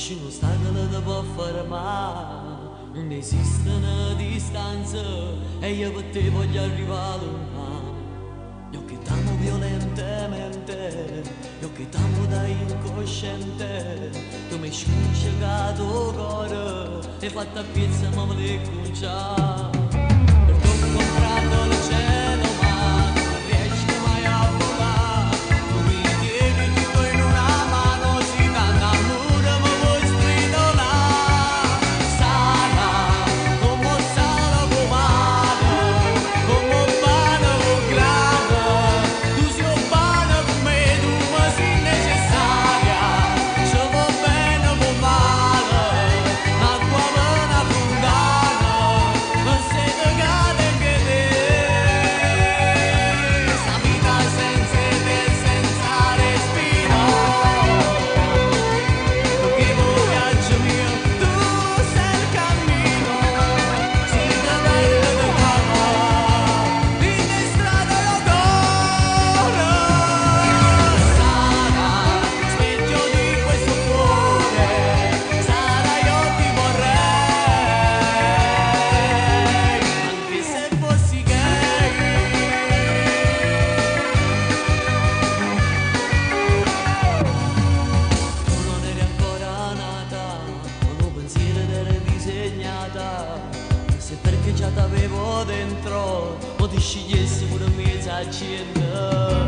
Nisciun ostacolo te può fermà. Nun esistono distanze e io per te voglio arrivare lontano. Io che t'amo violentemente, io che t'amo da incosciente, tu mi hai sconcegato il cuore e fatta a pezzi ma me l'hai conciato. Perché ho comprato il cielo ma non riesco mai a volare. Tu mi tieni tutto in una mano, si t'annamora mi vuoi stritolare. Sarà come sale come come pane o grano, tu sei un pane per me, tu mi sei necessaria. Se va bene o va male, l'acqua me la fontana, ma se te cade anche te, sta vita senza te, senza respiro. Perché viaggio mio, tu sei il cammino, si te bella da papà, in strada lo cuore. Sarà specchio di questo cuore, Sara io ti vorrei, anche se fossi gay. Tu non eri ancora nata, ma un pensiero t'era disegnata. Se perché già t'avevo dentro, o ti scegliessi pure in mezzo a gente.